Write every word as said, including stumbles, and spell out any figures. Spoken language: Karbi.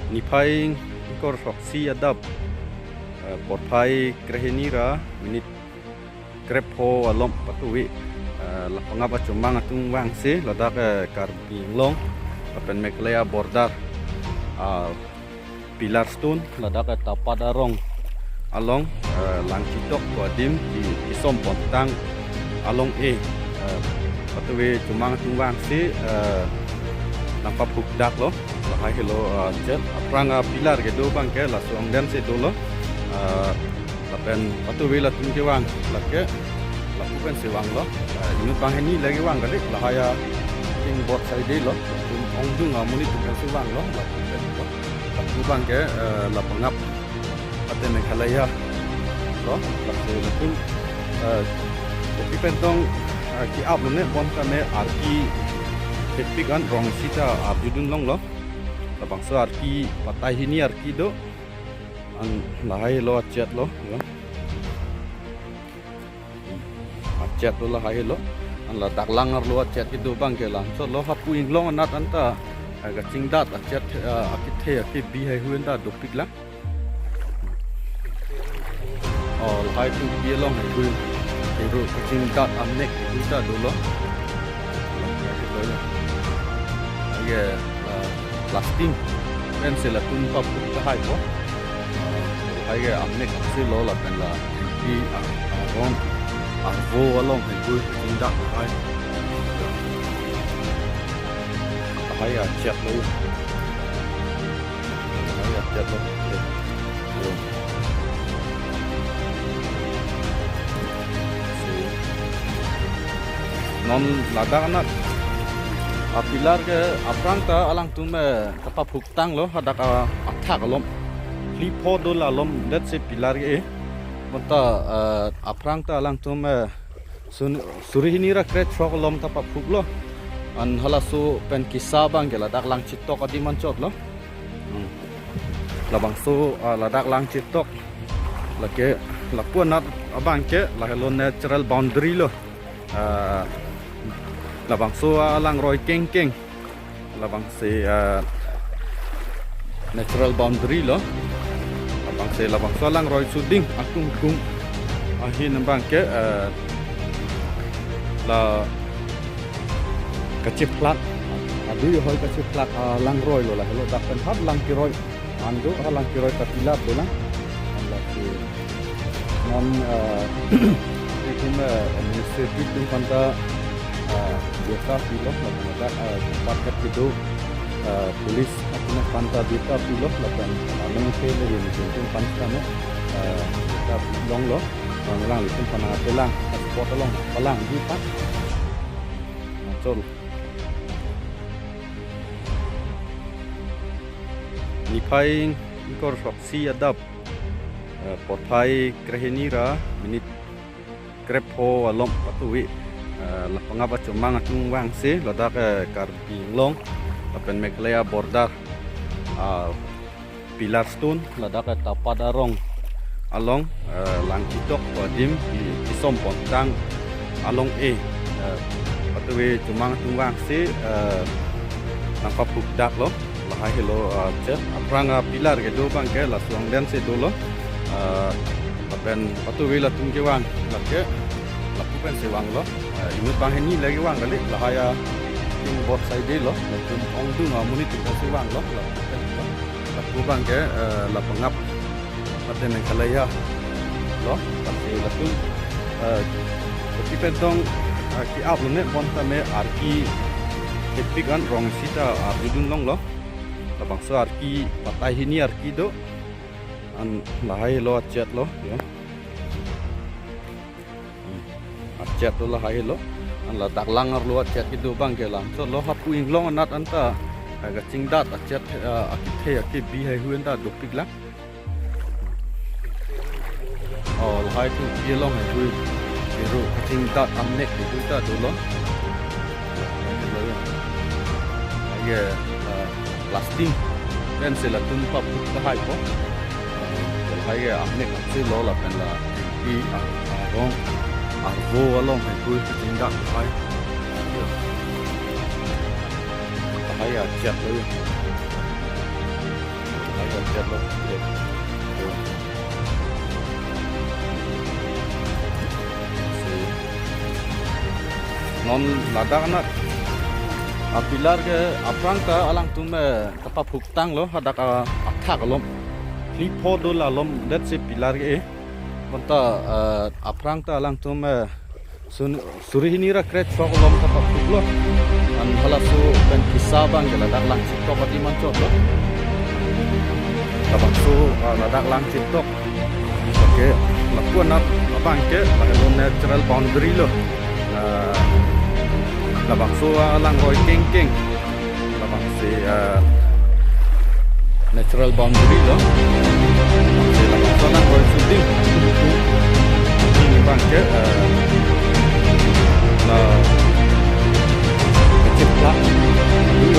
Niphai ingkoi throksi adap, eh, porphai krehini ra minit krepho alom patuwi, eh, la pangap achomang atum vangsi ladak, eh, Karbi Anglong lapen Meghalaya border, ah, pillar stone ladak, eh, Tapat arong along, eh, Langchitok pu adim ki, kisom pontang along e, eh, patuwi chomang atum vangsi, eh, nangpaphukdak lo. Lahai helo, eh, chet aphrang, eh, pillar kedo abangke laso angdeng si dolo, eh, lapen patuwi latum kevang lake lapu pensi vanglo, eh, inut banghini le kevang kali, lahai ating boat side lo, latum ongdung amonit atum pensi vanglo, lapu pen lo. Lapu abangke, eh, la pangap ate Meghalaya lo, lasi latum, eh, kopi pen tong, eh, ki-ap lone bon tame arki thepik an rong sita arjudun longlo. Labangso arki patai hini arki do. An lahai lo achet lo, ya. Achet lo lahai lo. An ladak lang arlo achet kedo abangke langsot lo, hapu inglong anat anta, eh, kachingdat achet, eh, akethe akebi haihui anta dopik lang. Oh, lahai thupi along haihui. Hero kachingdat amek haihui ta dolo. Ake, ah, plastic pensi latum paphuk tahai po. Ah, lahai ke amek si lo lapen la thupi, ah, arong, arvo along haihui kachingdat tahai. Lahai achet lo. Lahai achet lo. Non ladak anat a pillar ke aphrang ta alangtum, eh, kapaphuk tanglo, hadak, ah, athak alom. Phli pho do la alom, let's say pillar ke, eh. Bonta, eh, aphrang ta alangtum, eh, sun-, suri hini ra krethrok alom ta paphuklo. An halaso pen kisa abangke ladak Langchitok adim anchot lo. Hmm. Labangso, ah, ladak Langchitok. Lake lapu anat abangke lahelo natural boundary lo. Ah, labangso alangroi kengkeng. Labangsi, ah, natural boundary lo. Labangsi labangso alangroi suding akungkung ahin abangke, ah, la kachephlak, adui ahoi kachephlak alangroi lo, lahelo dak pen hat lang keroi. An do, ah, lang keroi ta pillar do lang. An lasi non, ah, itum, ah, administrative atum aphanta, ah, birta pilo, lapen ladak, ah, department kedo, ah, police atum aphanta birta pilo, lapen, ah, mengse le rin rin atum aphan kame, ah, birta pi longlo, ah, alanglitum aphan nangpelang, ah, spot along palangji aphan. Ah, chol. Niphai ingkoi throksi adap, eh, porphai krehini ra minit krepho alom patuwi, eh, la pangap achomang atum vangsi ladak, eh, Karbi Anglong lapen Meghalaya border, ah, pillar stone ladak, eh, Tapat arong along, eh, Langchitok pu adim ki, kisom pontang along e, eh, patuwi chomang atum vangsi, eh, nangpaphukdak lo. Lahai helo, eh, chet aphrang, eh, pillar kedo abangke laso angdeng si dolo. Eh, lapen patuwi latum kevang lake lapu pensi vanglo. Eh, inut banghini le kevang kali, lahai ating boat side lo, latum ongdung amonit atum pensi vanglo, lapu pen lo. Lapu abangke, eh, la pangap ate Meghalaya lo, lasi latum, eh, kopi pen tong, eh, ki-ap lone bon tame arki thepik an rong sita arjudun longlo. Labangso arki patai hini arki do. An lahai lo achet lo, ya. Hmm. Achet lo lahai lo. An ladak lang arlo achet kedo abangke langsot lo, hapu inglong anat anta, ah, kachingdat achet, ah, akethe akebi haihui anta dopik lang. Oh, lahai thupi along haihui. Hero kachingdat amek haihui ta dolo. Ake, ah, plastic pensi latum paphuk tahai po. Ah, lahai ke amek si lo lapen la thupi, ah, arong, arvo along haihui kachingdat tahai. Tahai achet lo. Blanket lo, blanket. So, non ladak anat a pillar ke aphrang ta alangtum, eh, kapaphuktanglo, hadak a, athak alom. Phli pho do la alom, that's a pillar ke, eh. Bonta, eh, aphrang ta alangtum, eh, sun-, suri hini ra kre-throk alom kapaphuklo. An halaso pen kisa abang ke ladak Langchitok adi manchotlo. Labangso, ah, ladak Langchitok. Okay, lapu anat abang ke, lahelo natural boundary lo. Ah, labangso, ah, langroi kengkeng. Labangsi, ah, natural boundary lo. Labangsi labangso langroi shooting. Ini abang ke, ah, la kecil lah. Ini